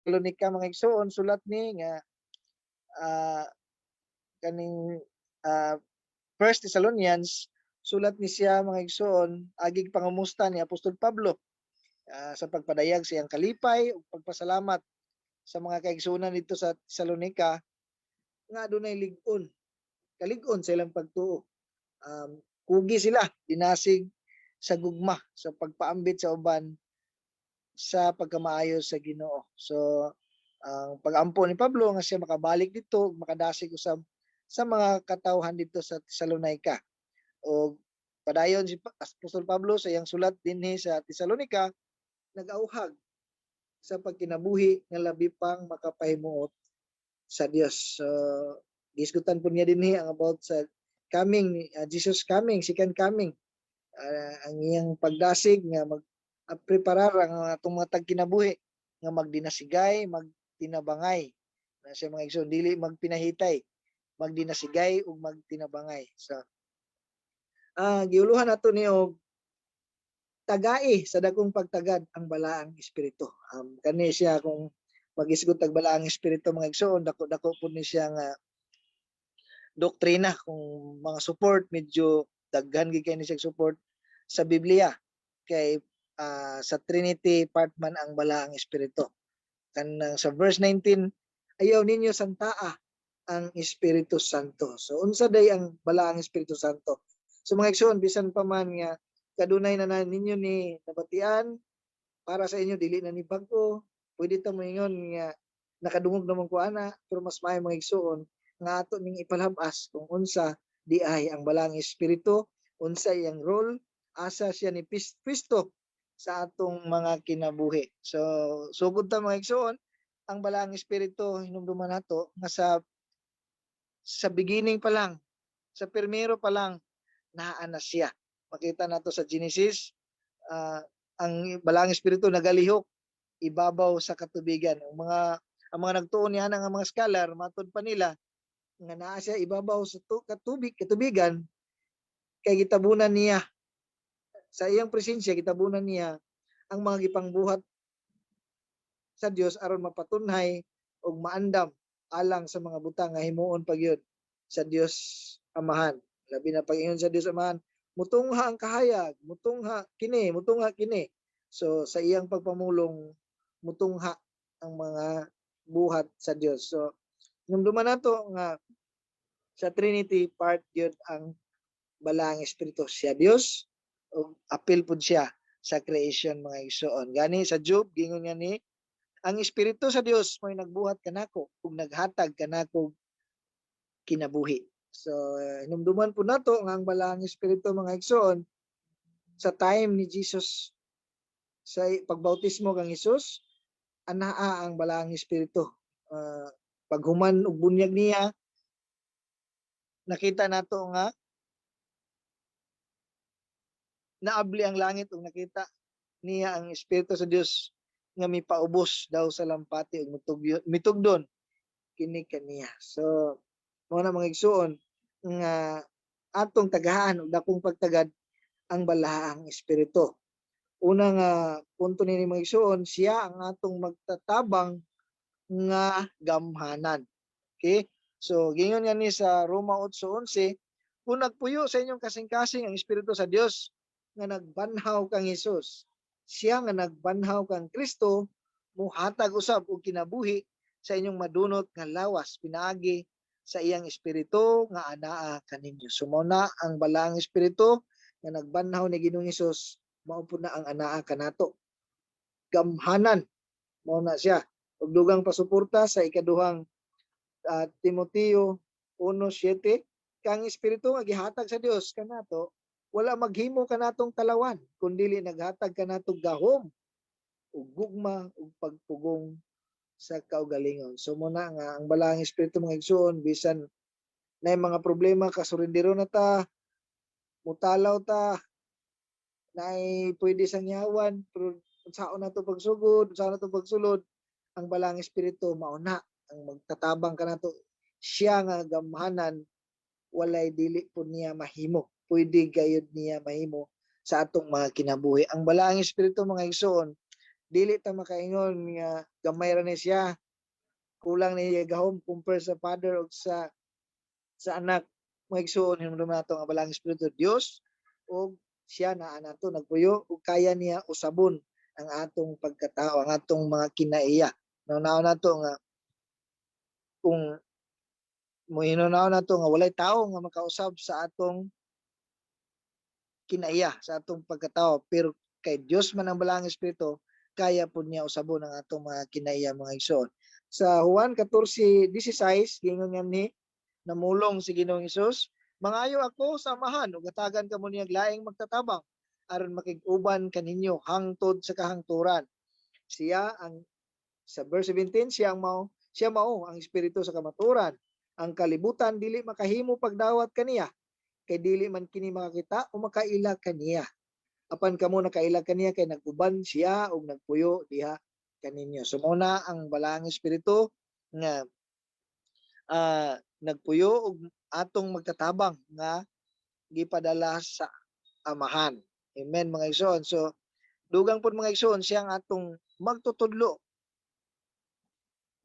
Tesalonica, mga igsoon, sulat ni nga kaning First Thessalonians, sulat ni siya, mga igsoon, agig pangumusta ni Apostol Pablo sa pagpadayag sa iyang kalipay ug pagpasalamat sa mga kaigsuonan dito sa Thessalonica nga adunay lig-on, kalig-on sa ilang pagtuo. Kugi sila dinasig sa gugma, sa pagpaambit sa uban sa pagkamaayo sa Ginoo. So ang pag-ampo ni Pablo nga siya makabalik dito, makadasig usab sa mga katawhan dito sa Thessalonica. O padayon si Apostol Pablo sa iyang sulat dinhi sa Thessalonica, nag-auhag sa pagkinabuhi nga labi pang makapahimuot sa Dios. So gisgutan po niya dinhi ang about sa coming, Jesus coming, second coming. Ang iyang pagdasig nga mag preparar ang atong mga tagkinabuhi nga magdinasigay, magtinabangay. Na siya, mga igsoon, dili magpinahitay, magdinasigay ug magtinabangay. So giuluhan nato ni og tagai sa dakong pagtagad ang Balaang Espiritu. Kani siya, kung magisgot tag Balaang Espiritu, mga igsoon, dako-dako pud ni siya nga doktrina. Kung mga support, medyo daghan gid kay ni siya support sa Biblia kay sa Trinity part man ang Balaang Espiritu. Kanang sa verse 19, "Ayaw ninyo santaa ang Espiritu Santo." So unsa day ang Balaang Espiritu Santo? So mga igsoon, bisan pa man nga kadunay na ninyo ni nabatian, para sa inyo dili na ni bag-o, pwede ta moingon nga nakadungog naman ko ana, pero mas maayo, mga igsoon, nga ato ning ipalabas kung unsa di ay ang Balaang Espiritu, unsa iyang role, asa siya ni Kristo sa atong mga kinabuhi. So sugod ta, mga igsoon, ang Balaang Espiritu, hinumduman nato nga sa beginning pa lang, sa primero pa lang, naa na siya. Makita nato sa Genesis, ang Balaang Espiritu nagalihok ibabaw sa katubigan. Ang mga nagtuo niya nga mga scholar, matud pa nila nga naa siya ibabaw sa katubigan kay gitabunan niya sa iyang presensya, gitabunan niya ang mga gipangbuhat sa Dios aron mapatunhay ug maandam alang sa mga butang nga himuon pa gyud sa Dios Amahan. Labi na pag-ingon sa Dios Amahan, "Mutungha ang kahayag, mutungha kini, mutungha kini." So sa iyang pagpamulong, mutungha ang mga buhat sa Dios. So numduman nato nga sa Trinity part gyud ang Balaang Espiritu. Siya Dios ug apil pud siya sa creation, mga igsoon. Gani sa Job, gingon nga ni ang Espiritu sa Dios mo'y nagbuhat kanako ug naghatag kanako kinabuhi. So hinumduman po nato nga ang Balaang Espiritu, mga igsoon, sa time ni Jesus, sa pagbautismo kang Jesus, anaa ang Balaang Espiritu. Paghuman og bunyag niya, nakita nato nga naabli ang langit ug nakita niya ang Espiritu sa Dios nga mipaubos daw sa lampati ug mitugdon kini kaniya. So mao na, mga igsuon, nga atong tagahan og dakong pagtagad ang Balaang Espiritu. Una nga punto nini, mga igsuon, siya ang atong magtatabang nga gamhanan. Okay? So gingon nga ni sa Roma 8:11, "Kung nagpuyo sa inyong kasing-kasing ang Espiritu sa Dios nga nagbanhaw kang Hesus, siya nga nagbanhaw kang Kristo muhatag usab og kinabuhi sa inyong madunot nga lawas pinaagi sa iyang Espiritu nga anaa kaninyo." So mao na ang Balaang Espiritu nga nagbanhaw ni Ginoong Hesus, mao pud na ang anaa kanato. Gamhanan mao na siya. Ug dugang pasuporta sa ikaduhang Timoteo 1:7, "Kang Espiritu nga gihatag sa Dios kanato wala maghimo kanatong talawan, kun dili naghatag kanatong gahom ug gugma ug pagpugong sa kaugalingon." So mao na nga ang Balaang Espiritu, mga igsuon, bisan na mga problema, kasurindero na ta, mutalaw ta, naay pwede sangyawan, pero unsaon nato pagsugod, unsaon nato pagsulod, ang Balaang Espiritu mao na ang magtatabang kanato. Siya nga gamhanan, walay dili po niya mahimo. Pwede gayud niya mahimo sa atong mga kinabuhi. Ang Balaang Espiritu, mga igsoon, Dili ta makaingon nga gamay ra ni siya, kulang ni gahom compare sa Father ug sa Anak. Mga igsuon, hinumduman nato nga Balaang Espiritu, Dios, ug siya naa nato nagpuyo ug kaya niya usabon ang atong pagkatao, ang atong mga kinaiya. Naon nato nga kung mohinunaw nato nga walay tawo nga makausab sa atong kinaiya, sa atong pagkatao, pero kay Dios man ang Balaang Espiritu, kaya pud niya usabon ang atong mga kinaiya, mga igsoon. Sa Juan 14:16, giingon nga ni namulong si Ginoong Hesus, "Mangayo ako sa Amahan ug hatagan kamo niya laing magtatabang aron makig-uban kaninyo hangtod sa kahangturan." Siya ang, sa verse 17, siya mao ang Espiritu sa kamatuoran. Ang kalibutan dili makahimo pagdawat kaniya kay dili man kini makakita o makaila kaniya. Apan kamo nakaila kaniya kay nag-uban siya ug nagpuyo diha kaninyo. So mao na ang Balaang Espiritu nga nagpuyo og atong magtatabang nga gipadala sa Amahan. Amen, mga igsoon. So dugang pud, mga igsoon, siya ang atong magtutudlo.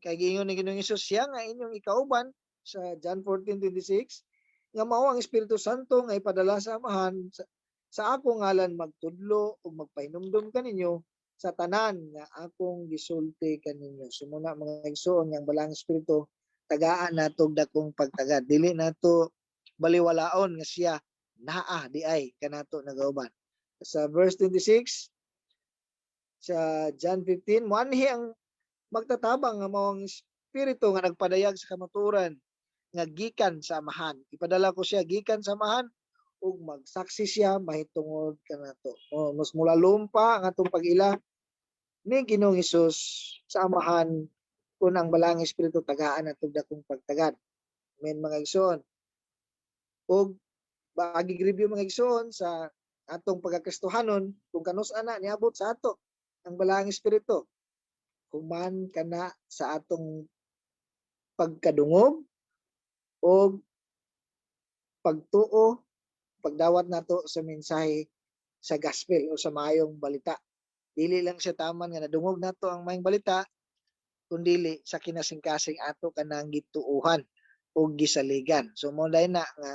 Kay giingon ni Ginoong Hesus, siya nga inyong ikauban sa John 14:26, nga mao ang Espiritu Santo nga ipadala sa Amahan sa akong ngalan, magtudlo ug magpahinumdom kaninyo sa tanan nga akong gisulti kaninyo. So mao na, mga igsoon, nga ang Balaang Espiritu tagaan nato og dakong pagtagad. Dili nato baliwalaon nga siya naa diay kanato nagauban. Sa verse 26 sa John 15, "Moanhi ang magtatabang nga mao ang Espiritu nga nagpadayag sa kamatuoran nga gikan sa Amahan. Ipadala ko siya gikan sa Amahan ug magsaksi siya mahitungod kanato." O, mas mulalom pa ang atong pag-ila ni Ginoong Hesus sa Amahan kung ang Balaang Espiritu tagaan nato dakong pagtagad. Amen, mga igsoon. Ug baagi review, mga igsoon, sa atong pagkakristohanon kung kanus-a na niabot sa ato ang Balaang Espiritu, human kana sa atong pagkadungog o pagtuo, pagdawat nato sa mensahe sa gospel o sa maayong balita. Dili lang siya taman nga nadungog nato ang maayong balita, kundili sa kinasingkasing ato kanang gituuhan o gisaligan. So mao na nga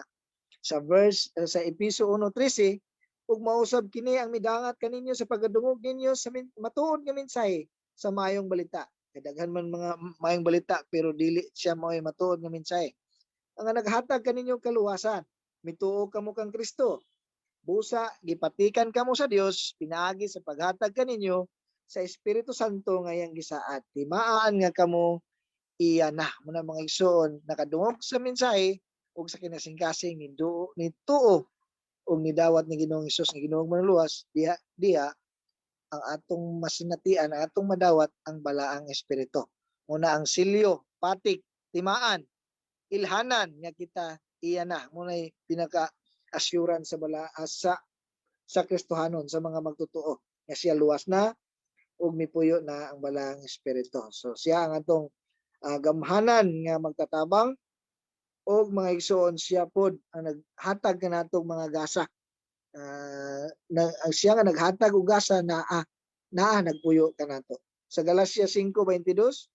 sa verse sa Epeso 1:13, "Ug mausab kini ang midangat kaninyo sa pagkadungog ninyo sa matuod nga mensahe sa maayong balita." Kay daghan man mga maayong balita pero dili siya mao'y matuod nga mensahe. "Ang naghatag kaninyo kaluwasan. Mituo kamo kang Kristo. Busa gipatikan kamo sa Dios pinaagi sa paghatag kaninyo sa Espiritu Santo nga iyang gisaad. Timaan nga kamo iya na." Mao na, mga igsoon, nakadungog sa mensahe ug sa kinasingkasing ni duo ni tuo ug nidawat ni Ginoong Hesus nga Ginoong Manluluwas, diha diha ang atong masinatian, ang atong madawat ang Balaang Espiritu. Mao na ang selyo, patik, timaan, ilhanan nga kita iya na. Mao nay pinaka assurance sa bala sa Kristohanon, sa mga magtotoo nga siya luwas na ug mipuyo na ang Balaang Espiritu. So siya ang atong gamhanan nga magtatabang og, mga igsoon, siya pod ang naghatag kanatong mga gasa. Na, ang siya nga naghatag og gasa naa naa nagpuyo kanato. Sa Galacia 5:22,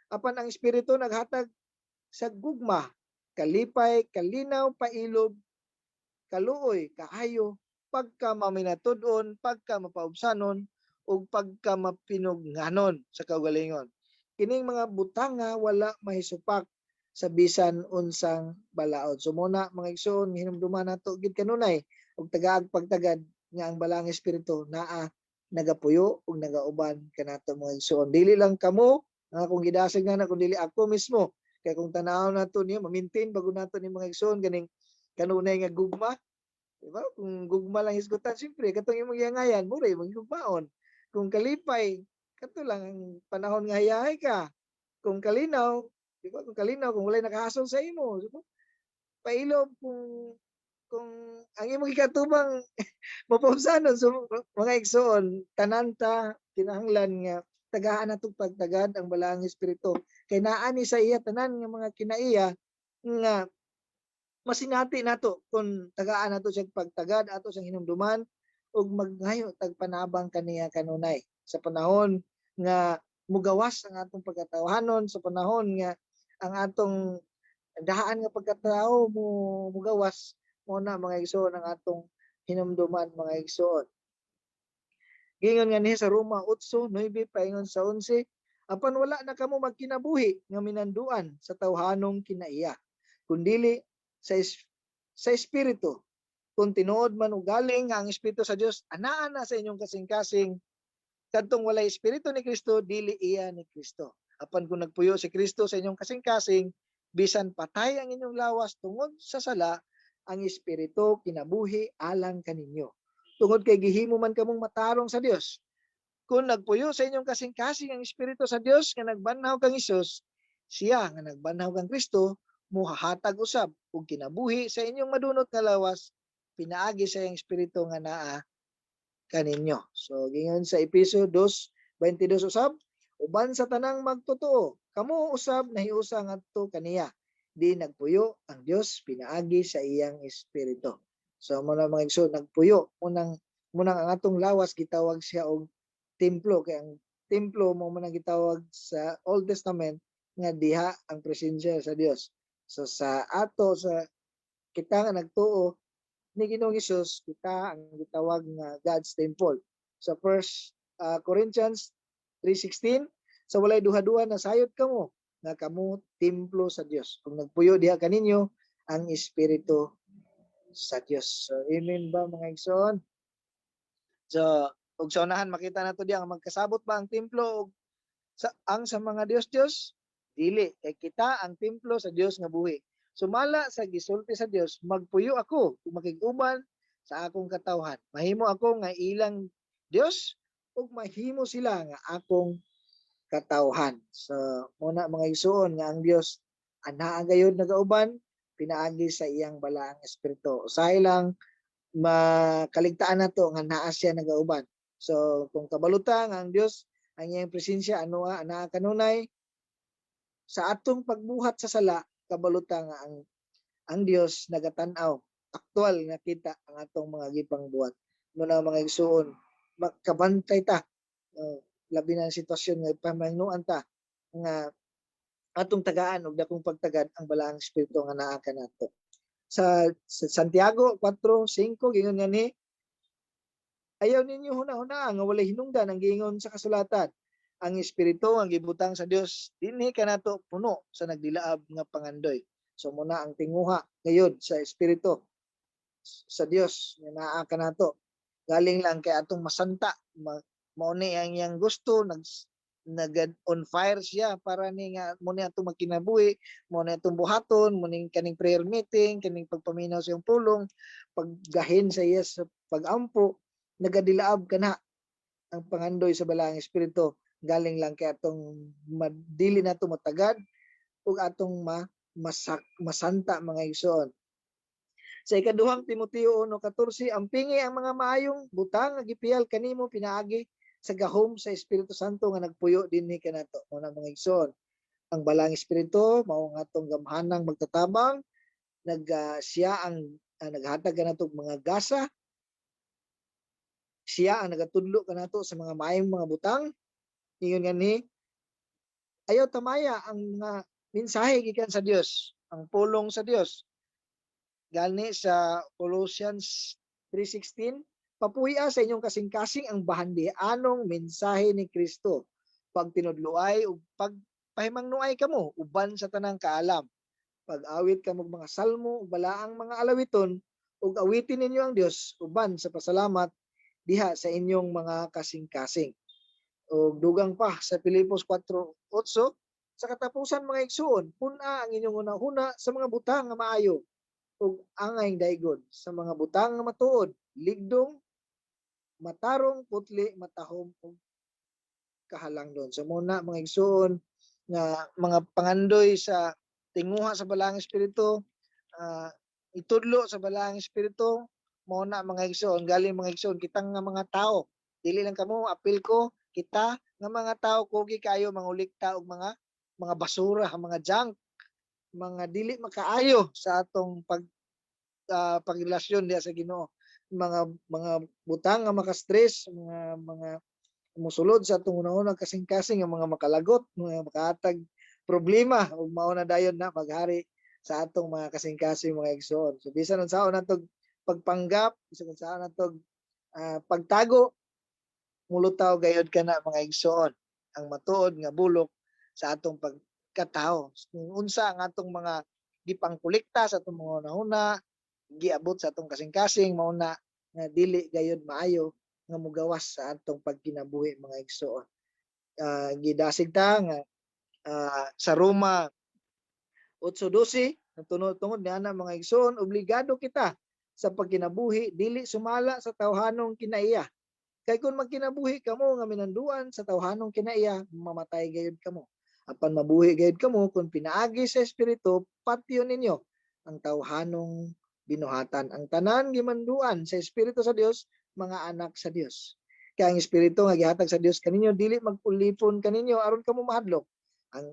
"Apan ang Espiritu naghatag sa gugma, kalipay, kalinaw, pailob, kaluoy, kaayo, pagka maminatud-on, pagka mapaubsanon, ug pagka mapinugnanon sa kaugalingon. Kining mga butanga wala mahisupak sa bisan unsang balaod." So mao na, mga igsoon, hinumduman nato gid kanunay ug tagaag pagtagad nga ang Balaang Espiritu naa nagapuyo ug nagauban kanato, mga igsoon. Dili lang kamo nga akong gidasig nga na, kun dili ako mismo. Kay kung tan-awon nato niyo, ma-maintain bago nato ni, mga igsoon, ganing kanunay nga gugma. Di ba? Kung gugma lang hisgutan, siyempre katong imong giangayan, mura imong gugmaon. Kung kalipay, kato lang ang panahon nga hayahay ka. Kung kalinaw, di ba? Kung kalinaw, kung walay nakahasol sa imo, di ba? Pailob kung ang imong gikatubang mapaubsanon. So mga igsoon, tanan ta kinahanglan nga tagaan natong pagtagad ang Balaang Espiritu. Kay naa ni sa iya tanan nga mga kinaiya nga masinati nato kung tagaan nato siya pagtagad, ato siyang hinumduman ug magngayo tag panabang kaniya kanunay. Sa panahon nga mugawas ang atong pagkatawhanon, sa panahon nga ang atong daan nga pagkatao mo mugawas, mo na, mga igsoon, ang atong hinumduman, mga igsoon. Gingon nga niya sa Roma 8:9 paingon sa 11, "Apan wala na kamo magkinabuhi nga minanduan sa tawhanong kinaiya, kundili sa espiritu, kung tinuod man ugaling nga ang Espiritu sa Dios anaa na sa inyong kasing-kasing. Kadtong walay Espiritu ni Kristo, dili iya ni Kristo. Apan kung nagpuyo si Kristo sa inyong kasing-kasing, bisan patay ang inyong lawas tungod sa sala, ang Espiritu kinabuhi alang kaninyo. Tungod kay gihimo man kamong matarong sa Dios kung nagpuyo sa inyong kasing-kasing ang Espiritu sa Dios nga nagbanhaw kang Hesus. Siya nga nagbanhaw kang Kristo muhahatag usab og kinabuhi sa inyong madunot nga lawas pinaagi sa iyang Espiritu nga naa kaninyo." So gingon sa Epeso 2:22 usab, "Uban sa tanang magtotoo, kamo usab nahiusa ngadto kaniya, di nagpuyo ang Dios pinaagi sa iyang Espiritu." So mo na, mga igsoon, nagpuyo munang ang atong lawas gitawag siya og templo, kay ang templo mo man ang gitawag sa Old Testament nga diha ang presensya sa Dios. So sa ato, sa kita nga nagtuo ni Ginoong Hesus, kita ang gitawag nga God's temple. Sa First Corinthians 3:16, "Sa walay duha-duha nasayod kamo nga kamo templo sa Dios, kung nagpuyo diha kaninyo ang Espiritu sa Dios." So amen ba, mga igsoon? So ug sa unahan makita nato diya nga magkasabot ba ang templo og sa mga dios-dios? Dili, kay kita ang templo sa Dios nga buhi. Sumala sa gisulti sa Dios, "Magpuyo ako ug makig-uban sa akong katawhan. Mahimo ako nga ilang Dios ug mahimo sila nga akong katawhan." So muna, mga igsuon, nga ang Dios anaa gayud nagauban pinaagi sa iyang Balaang Espiritu. Usahay lang makaligtaan nato nga naa siya nagauban. So kung kabaluta nga ang Dios, ang iyang presensya ano anaa kanunay sa atong pagbuhat sa sala, kabaluta nga ang Dios nagatan-aw, aktual nga kita ang atong mga gipangbuhat. Muna, mga igsuon, makabantay ta, labi na ang sitwasyon nga pamangnuan ta nga atong tagaan og dakong pagtagad ang Balaang Espiritu nga naa kanato. Sa Santiago 4:5, gingon nga ni, "Ayaw ninyo huna-huna nga walay hinungdan ang giingon sa kasulatan. Ang Espiritu ang gibutang sa Dios dinhi kanato puno sa nagdilaab nga pangandoy." So muna ang tinguha ngayon sa Espiritu sa Dios nga naa kanato. Galing lang kay atong masanta, mao ni ang iyang gusto, nag on fire siya para ni nga mo ni atong magkinabuhi, mo ni atong buhaton, mo ning kaning prayer meeting, kaning pagpaminaw sa iyang pulong, paggahin sa iya sa pagampo, nagadilaab kana ang pangandoy sa Balaang Espiritu. Galing lang kay atong madili nato matagad ug atong ma masak, masanta, mga igsoon. Sa Ikaduhang Timoteo 1:14, "Ampingi ang mga maayong butang nga gipiyal kanimo pinaagi sa gahom sa Espiritu Santo nga nagpuyo dinhi kanato." Mao na, mga igsoon, ang Balaang Espiritu mao nga atong gamhanang magtatabang, nag siya ang naghatag kanato og mga gasa, siya ang nagatudlo kanato sa mga maayong mga butang. Ingon nganhi, "Ayaw tamaya ang mga mensahe gikan sa Dios, ang pulong sa Dios." Gani sa Colossians 3:16, "Papuya sa inyong kasing-kasing ang bahandianong mensahe ni Kristo. Pagtinudloay ug pagpahimangnuay kamo uban sa tanang kaalam. Pag-awit kamo og mga salmo ug balaang mga alawiton ug awitin ninyo ang Dios uban sa pasalamat diha sa inyong mga kasing-kasing." Og dugang pa sa Filipos 4:8, "Sa katapusan, mga igsuon, pun-a ang inyong hunahuna sa mga butang nga maayo ug angay daigon, sa mga butang nga matuod, ligdong, matarong, putli, matahom ug kahalangdon." So muna, mga igsuon, nga mga pangandoy sa tinguha sa Balaang Espiritu, itudlo sa Balaang Espiritu, mao na, mga igsuon. Galing, mga igsuon, kitang nga mga tao, dili lang kamo, apil ko, kita nga mga tao kugi kayo mangulikta og mga basura, mga junk, mga dili makaayo sa atong pagrelasyon diha sa Ginoo. Mga butang nga maka-stress, mga Musulod sa atong hunahuna, kasing-kasing, ang mga makalagot, mga makahatag problema, ug mao na dayon na maghari sa atong mga kasing-kasing, mga igsoon. So bisan unsaon natog pagpanggap, bisan unsaon natog pagtago, mulutaw gayod kana, mga igsoon, ang matuod nga bulok sa atong pagkatao. Kung unsa ang atong mga gipangkolekta sa atong mga hunahuna, giabot sa atong kasing-kasing, mao na nga dili gayod maayo nga mugawas sa atong pagkinabuhi, mga igsoon. Gidasig ta nga sa Roma 8:12, tungod tungod niana, mga igsoon, obligado kita sa pagkinabuhi dili sumala sa tawhanong kinaiya. Kay kung magkinabuhi kamo nga minanduan sa tawhanong kinaiya, mamatay gayud kamo. Apan mabuhi gayud kamo kung pinaagi sa Espiritu patyon ninyo ang tawhanong binuhatan. Ang tanan gimanduan sa Espiritu sa Dios, mga anak sa Dios. Kay ang Espiritu nga gihatag sa Dios kaninyo dili magulipon kaninyo aron kamo mahadlok. Ang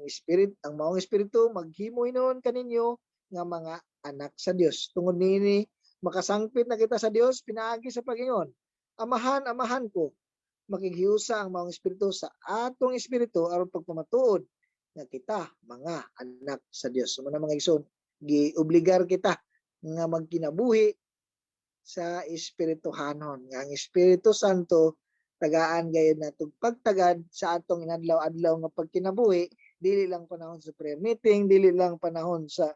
maong Espiritu maghimo hinuon kaninyo nga mga anak sa Dios. Tungod niini makasangpit na kita sa Dios pinaagi sa pagingon, "Amahan, Amahan ko." Makighiusa ang maong Espiritu sa atong espiritu aron pagpamatuod nga kita mga anak sa Dios. So, mga igsoon, giobligar kita nga magkinabuhi sa espirituhanon, nga ang Espiritu Santo tagaan gayud nato pagtagad sa atong inadlaw-adlaw nga pagkinabuhi, dili lang panahon sa prayer meeting, dili lang panahon sa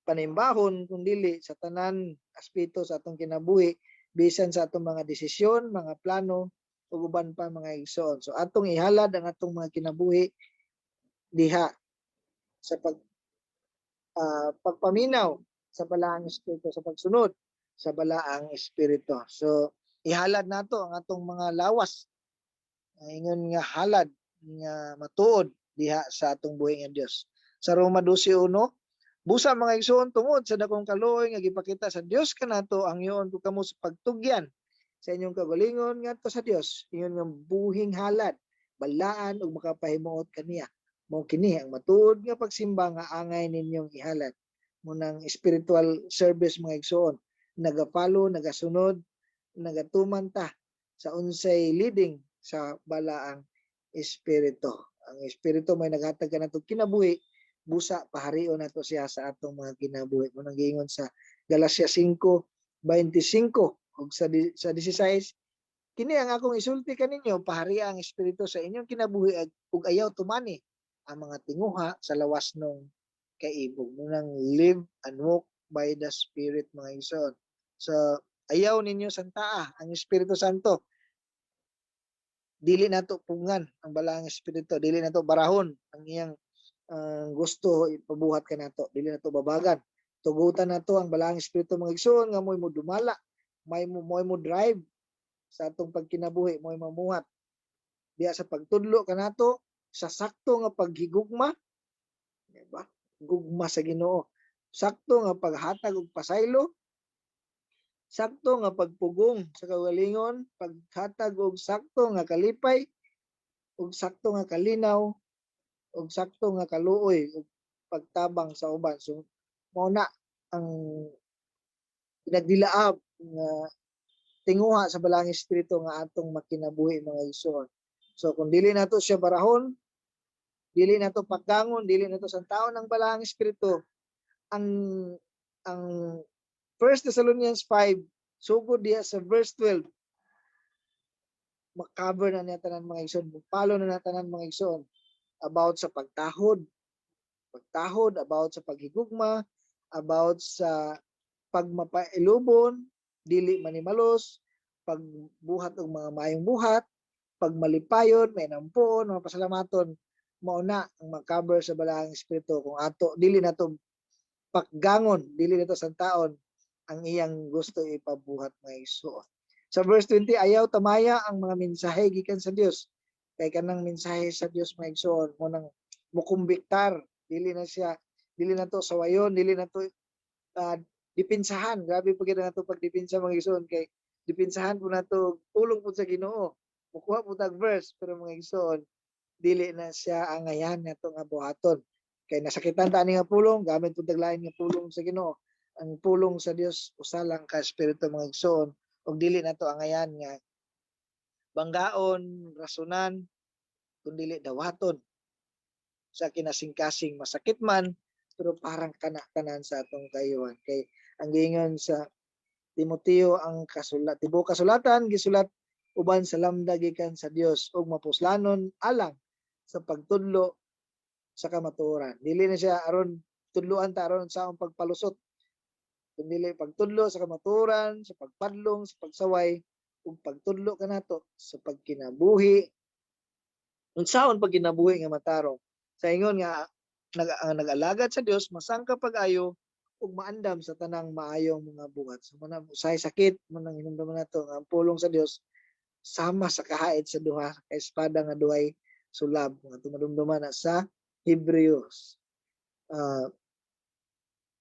panimbahon, kun dili sa tanan aspeto sa atong kinabuhi, bisan sa atong mga desisyon, mga plano ug uban pa, mga igsoon. So atong ihalad ang atong mga kinabuhi diha sa pagpaminaw sa Balaang Espiritu, sa pagsunod sa Balaang Espiritu. So ihalad nato ang atong mga lawas ingon nga halad nga matuod diha sa atong buhi nga Dios. Sa Roma 12:1, "Busa, mga igsoon, tungod sa dakong kaluoy nga gipakita sa Dios kanato, hangyoon ko kamo sa pagtugyan sa inyong kaugalingon ngadto sa Dios ingon nga buhing halad, balaan ug makapahimuot kaniya. Mao kini ang matuod nga pagsimba nga angay ninyong ihalad." Munang spiritual service, mga igsoon, nagapalo, nagasunod, nagatuman ta sa unsay leading sa Balaang Espiritu. Ang Espiritu may naghatag kanato kinabuhi, busa paharion nato siya sa atong mga kinabuhi. Munang giingon sa Galacia 5:25 ug sa 16, "Kini ang akong isulti kaninyo, paharia ang Espiritu sa inyong kinabuhi ug ayaw tumani ang mga tinguha sa lawas nung kaibog." Munang live and walk by the Spirit, mga igsoon. So ayaw ninyo santaa ang Espiritu Santo. Dili nato pungan ang Balaang Espiritu, dili nato barahon ang iyang ang gusto ipabuhat kanato, dili nato babagan. Tugutan nato ang Balaang Espiritu, mga igsoon, nga mo'y mo dumala, may mo mo'y mo drive sa atong pagkinabuhi, mo'y mamuhat diya sa pagtudlo kanato sa sakto nga paghigugma, di ba? Gugma sa Ginoo, sakto nga paghatag og pasaylo, sakto nga pagpugong sa kaugalingon, paghatag og sakto nga kalipay, ug sakto nga kalinaw, ug sakto nga kaluoy, ug pagtabang sa uban. So mao na ang pinagdilaab nga tinguha sa Balaang Espiritu nga atong makinabuhi, mga igsoon. So kung dili nato siya barahon, dili nato paggangon, dili nato santaon ang Balaang Espiritu, ang 1 Thessalonians 5 sugod diha sa verse 12, makover na niya tanan, mga igsoon, palo na niya tanan, mga igsoon, about sa pagtahod, pagtahod, about sa paghigugma, about sa pagmapailubon, dili manimalos, pagbuhat og mga maayong buhat, pagmalipayon, may nampuon, mga pasalamaton. Mao na ang makover sa Balaang Espiritu kung ato dili nato pakgangon, dili nato santaon ang iyang gusto ipabuhat, mga igsoon. Sa verse 20, "Ayaw tamaya ang mga mensahe gikan sa Dios." Kay kanang mensahe sa Dios, mga igsoon, mo nang mukumbiktar, dili na siya, dili na to sawayon, dili na to dipinsahan. Grabe po gyud na to pagdipinsa, mga igsoon, kay dipinsahan po nato pulong po sa Ginoo. Mukuha po tag verse, pero mga igsoon, dili na siya angayan nato nga buhaton. Kay nasakitan ta ani nga pulong, gamit po tag lain nga pulong sa Ginoo. Ang pulong sa Dios usa lang ka espiritu, mga igsoon, ug dili nato angayan nga Banggaon, rasunan, kundili dawaton sa kinasingkasing, masakit man, pero parang kana tanan sa atong kayuhan, kay ang giingon sa Timoteo, ang kasulat, tibuok kasulatan gisulat uban sa lamda gikan sa Dios ug mapuslanon alang sa pagtudlo sa kamatuoran. Dili na siya aron tudloan ta aron sa among pagpalusot, kundi pagtudlo sa kamatuoran, sa pagpadlong, sa pagsaway ug pagtudlo kanato sa pagkinabuhi, unsaon pagkinabuhi nga matarong, sa ingon nga ang nag-alagad sa Dios masangka pag-ayo ug maandam sa tanang maayong mga buhat. So mao na usahay sakit mo nang hinumduman nato nga ang pulong sa Dios sama sa kahait sa duha ka espada nga duhay sulab, nga tumadumduman na sa Hebreos.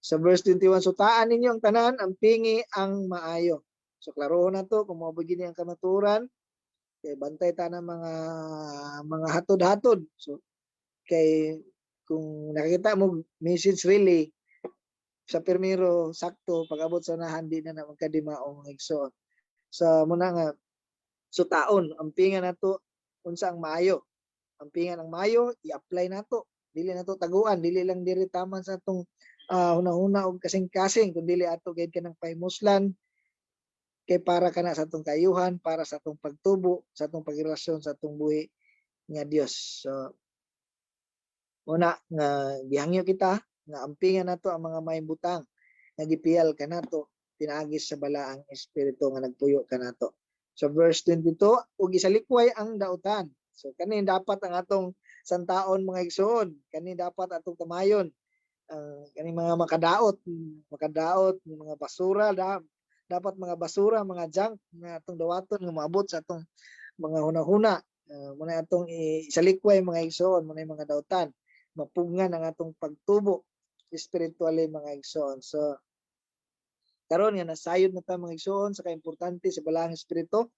Sa verse 21, "Sutaan ninyo ang tanan, ampingi ang maayo." So klarohon na to kung mao gini ang kamatuoran, kay bantay ta ng mga hatod-hatod. So kay kung nakakita mo message really sa pirmiro sakto, pag-abot sa unahan di na na magkadimaong, mga igsoon. So mao na nga sutaon, ampingan nato unsa ang maayo. Ampingan ang maayo, i-apply nato. Dili nato taguan, dili lang diri taman sa atong hunahuna og kasing-kasing, kundi ato gid kanang pahimuslan kay para kana sa atong kayuhan, para sa atong pagtubo, sa atong pagrelasyon sa atong buhi nga Dios. So una nga gihangyo kita nga ampingan nato ang mga maayong butang nga gipiyal kanato pinaagi sa Balaang Espiritu nga nagpuyo kanato. Sa verse 22, "Ug isalikway ang dautan." So kani dapat ang atong santaon, mga igsoon, kani dapat atong tamayon. Ang kani mga makadaot, makadaot, mga basura da, dapat mga basura, mga junk nga atong dawaton nga moabot sa atong mga hunahuna. Mao na atong isalikway, mga igsoon, mao na mga dautan. Mapugngan ang atong pagtubo spiritually, mga igsoon. So karon nga nasayod na ta, mga igsoon, sa kaimportante sa Balaang Espiritu.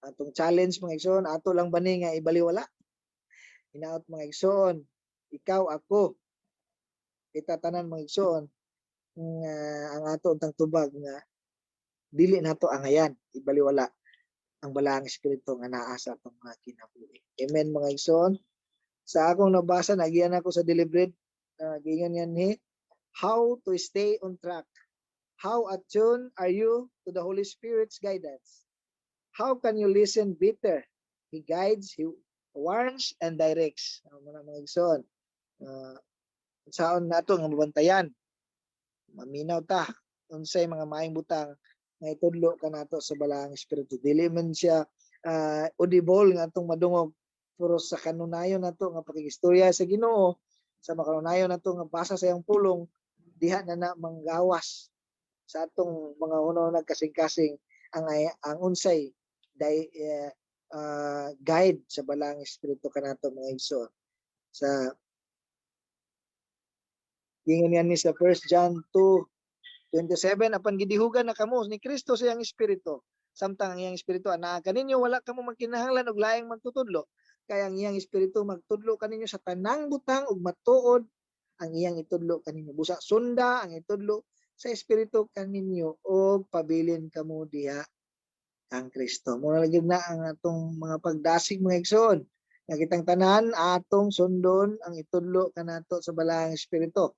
Atong challenge, mga igsoon, ato lang ba ni nga ibaliwala? Hinaot, mga igsoon, ikaw, ako, kita tanan, mga igsoon, nga ang ato untang tubag nga dili nato angayan ibaliwala ang Balaang Espiritu nga naa sa atong mga kinabuhi. Amen, mga igsoon. Sa akong nabasa, nagiyan ako sa deliberate, giingon yan ni how to stay on track. How attuned are you to the Holy Spirit's guidance? How can you listen better? He guides, He warns, and directs. Ang mga igsoon. Saon nato nga mabantayan? Maminaw ta unsay mga maayong butang nga itudlo kanato sa Balaang Espiritu. Dili man siya audible nga atong madungog, pero sa kanunayon nato nga pakigistorya sa Ginoo, sa makanunayon nato nga basa sa iyang pulong, diha na na manggawas sa atong mga hunahuna, kasing-kasing ang unsay guide sa Balaang Espiritu kanato, mga igsoon. Sa Gingon yan ni sa 1 John 2:27, "Apan gidihugan na kamo ni Kristo sa iyang Espiritu. Samtang ang iyang Espiritu anaa kaninyo, wala kamo magkinahanglan og laing magtutudlo. Kay ang iyang Espiritu magtudlo kaninyo sa tanang butang ug matuod ang iyang itudlo kaninyo. Busa sunda ang itudlo sa Espiritu kaninyo ug pabilin kamo diha kang Kristo." Mao na gyud na ang atong mga pagdasig, mga igsoon. Nga kitang tanan atong sundon ang itudlo kanato sa Balaang Espiritu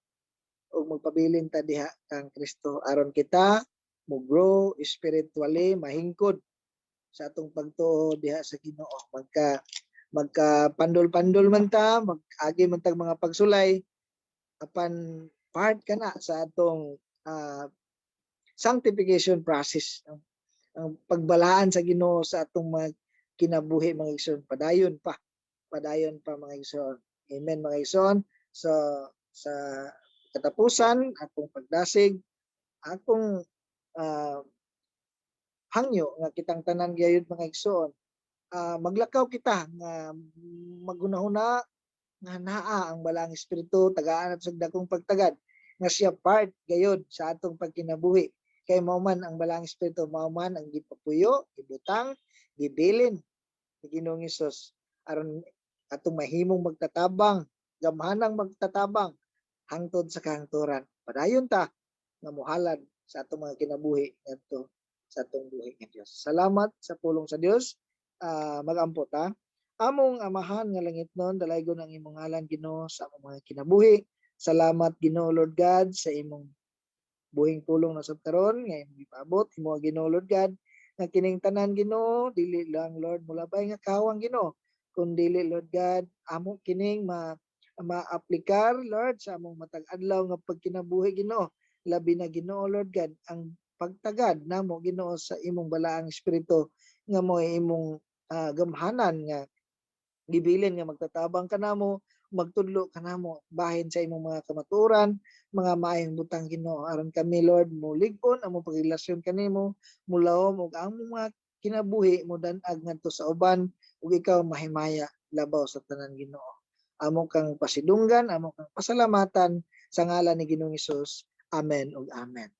ug magpabilin ta diha kang Kristo aron kita mo grow spiritually, mahingkod sa atong pagtuo diha sa Ginoo. Magka magka pandol-pandol man ta, mag-agi man tag mga pagsulay, apan part kana sa atong sanctification process, ang pagbalaan sa Ginoo sa atong mga kinabuhi, mga igsoon. Padayon pa, padayon pa, mga igsoon. Amen, mga igsoon. So sa katapusan atong pagdasig, akong hangyo nga kitang tanan gayud, mga igsoon, maglakaw kita nga maghunahuna nga naa ang Balaang Espiritu, tagaan at sa dakong pagtagad nga siya part gayud sa atong pagkinabuhi, kay mao man ang Balaang Espiritu, mao man ang gipapuyo, gibutang, gibilin ni Ginoong Hesus aron atong mahimong magtatabang, gamhanang magtatabang hangtod sa kahangturan. Padayon ta nga mohalad sa atong mga kinabuhi ngadto sa atong buhi nga Dios. Salamat sa pulong sa Dios. Magampo ta. Among Amahan nga langitnon, dalaygon ang imong ngalan, Ginoo, sa among mga kinabuhi. Salamat, Ginoo Lord God, sa imong buhing pulong na sab karon nga imong gipaabot. Imo, Ginoo Lord God, nga kining tanan, Ginoo, dili lang, Lord, mulabay nga kawang, Ginoo, kun dili, Lord God, amo kining ma maaplikar, Lord, sa among matag adlaw nga pagkinabuhi, Ginoo, labi na, Ginoo Lord God, ang pagtagad namo, Ginoo, sa imong Balaang Espiritu nga mo imong gamhanan nga gibilin nga magtatabang kanamo, magtudlo kanamo bahin sa imong mga kamatuoran, mga maayong butang, Ginoo, aron kami, Lord, mulig-on among pagrelasyon kanimo, mulawom ug among mga kinabuhi modan-ag ngadto sa uban ug ikaw mahimaya labaw sa tanan, Ginoo. Amo kang pasidunggan, amo kang pasalamatan sa ngalan ni Ginoong Hesus. Amen ug amen.